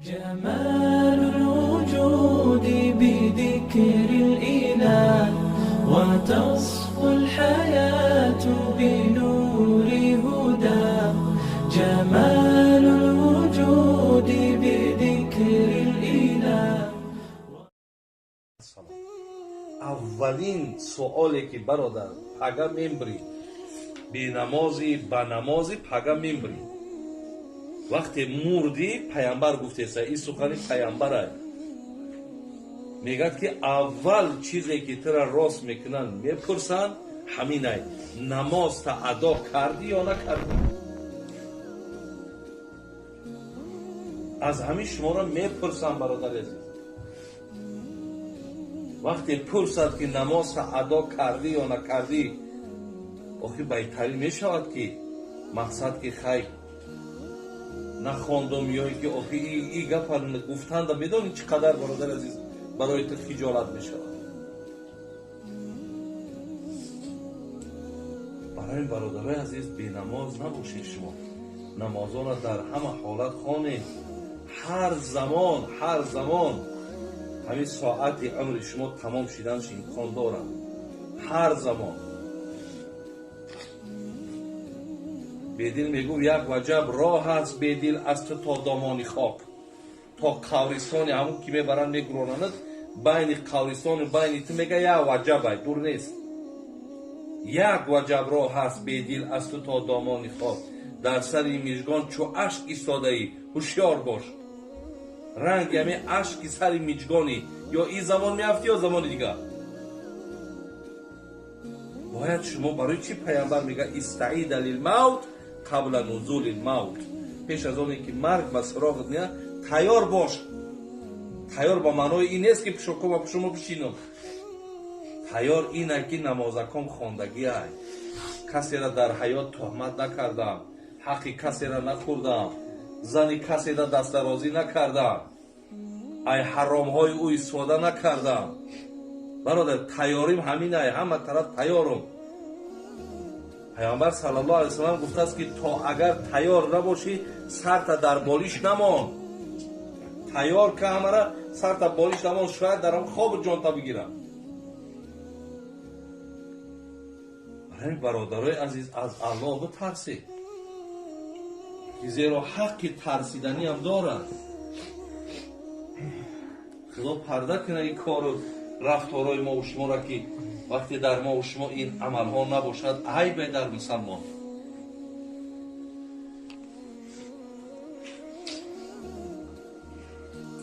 جمال الوجود بذكر الإله وتصفو الحياة بنور هدى جمال الوجود بذكر الإله. Аввалин суоле ки, бародар, пага мембрӣ, бенамозӣ ба намозӣ пага мембрӣ. Вақте мурдӣ, паямбар гуфтеса, ин сухани паямбарай, мегӯяд ки аввал чизе ки тура рост мекунанд, мепурсанд, ҳаминай: намозта адо кардӣ ё накардӣ? Аз ҳамин шуморо мепурсам, бародари азиз. Вақте пурсад ки намозта адо кардӣ ё накардӣ, охир байтарин мешавад ки мақсад ки хай нахондум ё ин ки охи и гапа гуфтанда медонӣ чӣ қадар, бародари азиз, барои ту хиҷолат мешавад. Барои бародарои азиз, бенамоз набошед. Шумо намозонро дар ҳама ҳолат хонед, ҳар замон, ҳар замон. Ҳамин соати умри шумо тамом шиданаш имкон дорад ҳар замон. Бедил мегӯфт: як ваҷаб роҳ аст, Бедил, аз ту то домони хок, то қабристони ҳамун ки мебаранд, мегуронанд, байни қабристону байни ту, мега, як ваҷабай, дур нест. Як ваҷаб роҳ аст, Бедил, аз ту то домони хок, дар сари мижгон чӯ ашк истодаӣ, ҳушёр бош. Ранги ҳамин ашки сари миҷгонӣ, ё ин замон меафтӣ, ё замони дигар. Бояд шумо, барои чӣ паямбар мега: истаида лилмавт қабла нузули лмавт? Пеш аз оне ки марг ба суроғат меяд, тайёр бош. Тайёр ба маънои ин нест ки пушокома пушумо пишинам. Тайёр ина ки намозаком хондагиай, касера дар ҳаёт туҳмат накардам, ҳаққи касера нахӯрдам, зани касера дастдарозӣ накардам, ай ҳаромҳои ӯ истифода накардам. Бародар, тайёрим ҳаминай, ҳама тараф тайёрум. Паёмбар саллаллоҳу алайҳи васаллам гуфтааст ки то агар тайёр набошӣ, сарта дар болиш намон. Тайёр ка ҳамара, сарта болиш намон, шояд дар хобу ҷонта бигирам. Барои бародарои азиз, аз Аллоҳ битарсед, зеро ҳаққи тарсиданиам дорад. Худо парда кунад ин кору рафторҳои мову шуморо, ки вақте дар мову шумо ин амалҳо набошад, айбе дар мусалмон.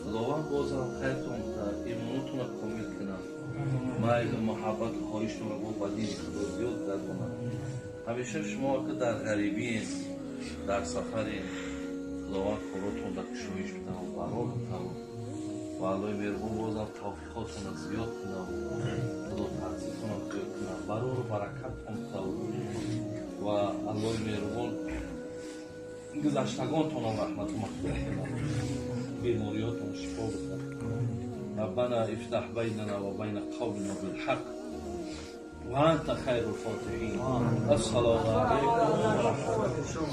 Худованд бозам хайртон кунад, имонотонро комил кунад, майлу муҳаббату хоҳиштонро бо ба дини Худо зиёд гардонад. Ҳамеша шумо ки дар ғарибиен, дар сафарен, Худованд коротон дар кушоиш бидаву барор бидаву ва Аллоҳи меҳрубон бозам тавфиқотонро зиёд кунад, Худо тарситонро зиёд кунад, барору баракаттон бидаву ва Аллоҳи меҳрубон гузаштагонтонам раҳмату мағфират кунад, бемориётон шифо бидад. ربنا افتح بيننا وبين قومنا بالحق وأنت خير الفاتحين. السلام عليكم ورحمة الله.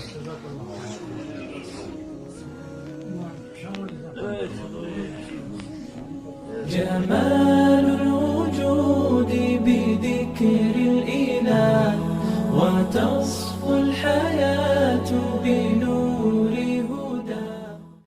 جمال.